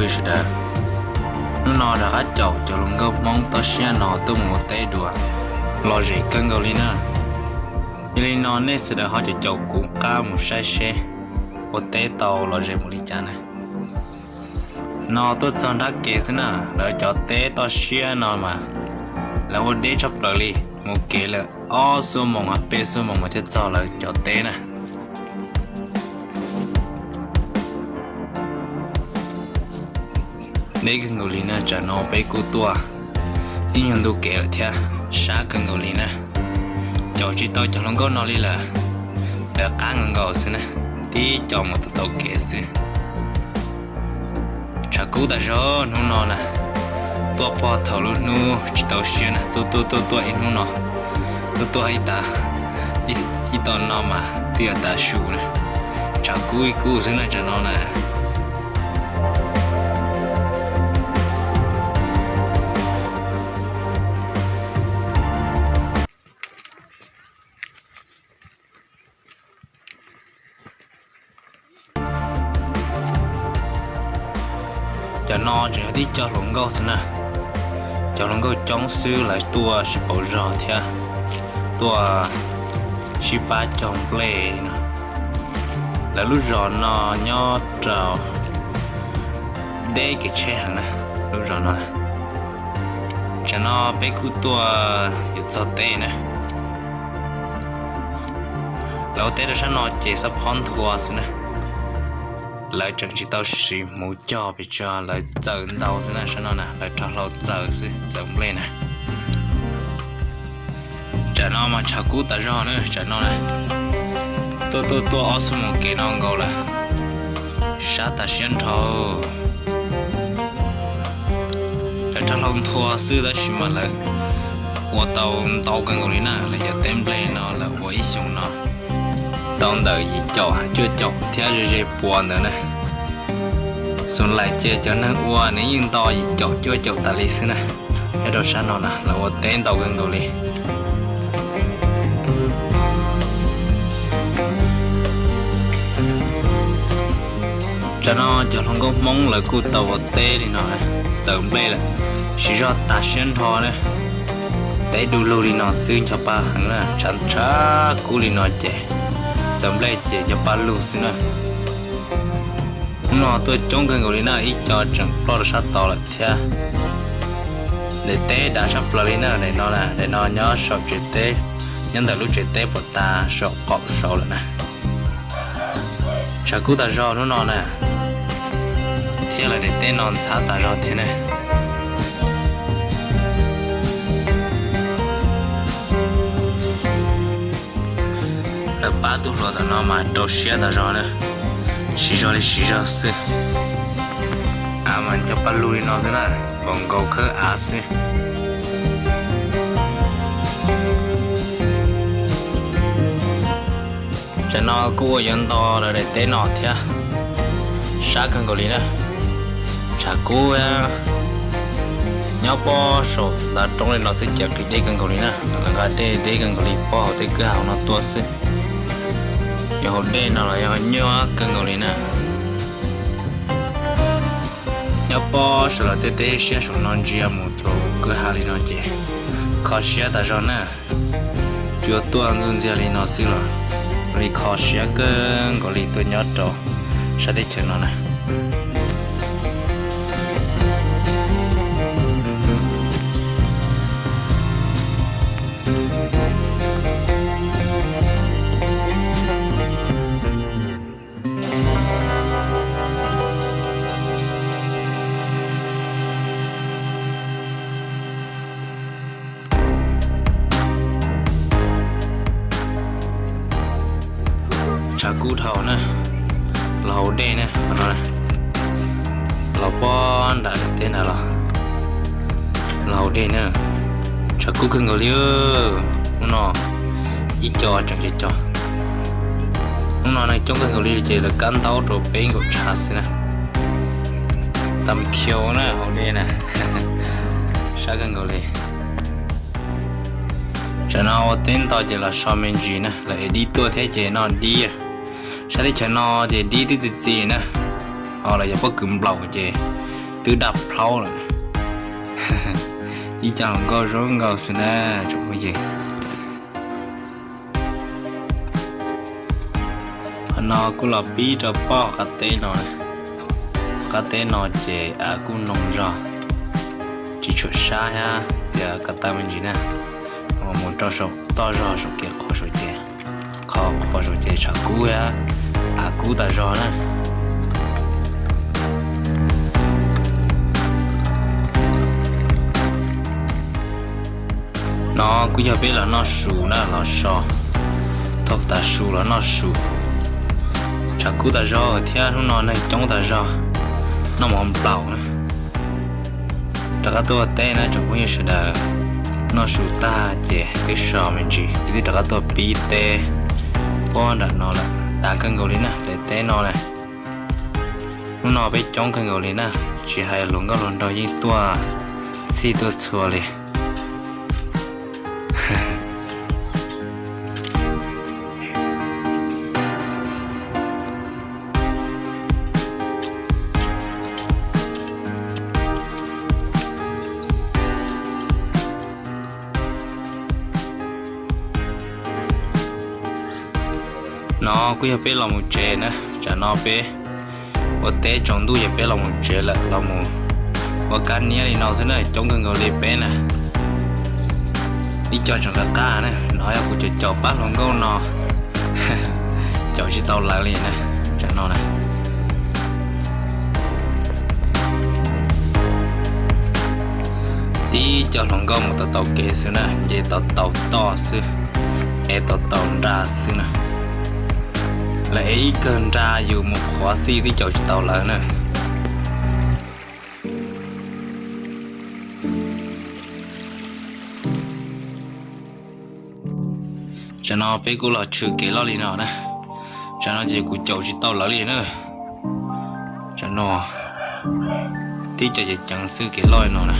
Sawv daws, hnub no rov qab caum cov hluas nkauj Hmoob toj siab no tuaj mus ua teb dua, lom zem kawg nkaus li na. Yog li no nej sawv daws ho caum caum kuv qab mus saib seb ua teb tau lom zem mus li cas na. No tuaj txog nrab kev xwb na, lawv cov teb toj siab no mas lawv ua deb tshaj plaws li, mus kev lawm ob xuab moos hos peb xuab moos mas thiaj txog lawv cov teb na. Deb kawg nkaus li na, tsam no peb kuj tuaj ib nyuag ntu kev lawm thiab, sab kawg nkaus li na. Caum tsis tau cov hluas nkauj no li lawm, lawv qab nkaus nkaus xwb na, tib co mus tau tau kev xwb. Tshav kub tas zog hnub no na, tuaj pog thaum lub hnub tsis tau siab na, tuaj tuaj tuaj tuaj ib hnub no, tuaj tuaj ib tas, ib tog no mas twb yuav tav su na, tshav kub ib kub xwb na tsam no na. Cov no tseem yog tib co hluas nkauj xwb na, cov hluas nkauj coob xwb lawv tuaj sib pauv zog thiab tuaj sib pab cog nplej no. Lawv lub zos no nyob rau deb kev tsheb heev na, lub zos no. Tsam no peb kuj tuaj yuav txog teb na. Lawv ua teb rau sab no ces xob phob nthua xwb na. Lawv tseem tsis tau siv hmuv cog pes tsawg, lawv txaws ntau xwb na, sab no na lawv rho hlau txaws xwb, txaws nplej na. Tsam no mas tshav kub tas zog na, tsam no na tuaj tuaj tuaj ob xuab moos kev no nkaus lawm, sab tas siab nrho. Lawv rho hlau nthua xwb tab sis mas lawv ua tau ntau kawg nkaus li na, lawv cov teb nplej no lawv ua ib xyoos no tau ntawm yim caum cuaj caum thiab ze ze puas ntawd na. Xoom laim ces cov neeg ua nws yeej nto yim caum cuaj caum tas li xwb na. Nyob rau sab no na lawv ua teb ntau kawg nkaus li. Tsam no cov hluas nkauj Hmoob lawv kuj tau ua teb li no, txaws nplej lawm, siv zog tas siab nrho na. Teb du lug li no xwb ncho paj heev na, tshav kub li no ces txaws nplej ces ncho paj lug xwb na. Hnub no tuaj coob kawg nkaus li na, ib co tseem ploj rau sab tod lawm thiab. Daim teb dav sab plaws li na, daim no na, daim no nyob saum tsev teb, nyob ntawm lub tsev teb puas tas saum qaum saud lawm na. Tshav kub tas zog hnub no na, thiab lawv daim teb no ntxhab tas zog thiab ne. Lawv pab tus hluas tom no mas rau siab tas zog na, siv zog li siv zog xwb. Av mas ncho paj lug li no xwb na, npaum nkaus khawb av xwb. Tsam no kuj ua yuav nto lawv daim teb no thiab, sab kawg nkaus li na. Tshav kub nyob pob saum ntav roob li no xwb ces qis deb kawg nkaus li na, lawv nqa dej deb kawg nkaus li, pob hauv tej kwj ha no tuaj xwb. Yog hauv dej no los yog nyuaj kawg nkaus li na. Nyob pob saum lawv tej teb siab saum no ntsia mus rau kwj ha li no ces kho siab tas zog na. Cua tuaj ntxuj ntxiag li no xwb los li kho siab kawg nkaus li tuaj nyob rau sab teb chaws no na. Tshav kub dhau na, los hauv dej na, los pob nram teb nrad los, los hauv dej na. Tshav kub kawg nkaus li, hnub no ib co tseem co co. Hnub no neeg coob kawg nkaus li ces lawv kab ntaub rau peb nkaum tshav xwb na. Tam khiu na hauv dej na, sab kawg nkaus li. Tsam no ua teb nto ces los so me ntsis na, lawv es dib tuaj thiab ces noj dib. Sab teb chaws no ces dib twb txi txiv na, ho los yog pob kws nplaum ces twb daj plaub lawm. Ib co hluas nkauj zoo nkauj xwb na tsoom phooj ywg. Qhov no kuj los pib rau pem qab teb no. Qab teb no ces av kuj noo zog, tsis tshua sab thiab txias ko taw me ntsis na. Mus rau saum toj zog saum kev qhuav saum ces, qhov qhuav saum ces tshav kub thiab av kub tas zog na. No kuj yog peb los noj su na, los so, thauj tav su los noj su. Tshav kub tas zog thiab hnub no neeg coob tas zog, noj mov nplaum na. Rov qab tuaj teb na tsoom phooj ywg sawv daws, noj su tag ces twb so me ntsis ces twb rov qab tuaj pib teb puag nram no lawm. Dav kawg nkaus li na daim teb no na. Hnub no peb coob kawg nkaus li na, tsis hais hluas nkauj hluas nraug yeej tuaj txhij tuaj txhua li. No kuj yog peb los mus tsev na, tsam no peb ua teb tsaus ntuj ces peb los mus tsev lawm, los mus ua kab niab li no xwb na, coob kawg nkaus li peb na. Ib co tseem lawv qab na, no yog kuv caum caum pab hluas nkauj no, caum tsis tau lawv li na, tsam no na. Tib co hluas nkauj mus tau taus kev xwb na, nce tau taus toj xwb, ev tau taus nra xwb na. Lawv ev ib kawg nra yus mus qhuav xwb twb caum tsis tau lawv na. Tsam no peb kuj los tshwm kev loj li no na, tsam no ces kuv caum tsis tau lawv li na. Tsam no tib co ceev ceev xwb kev loj li no na.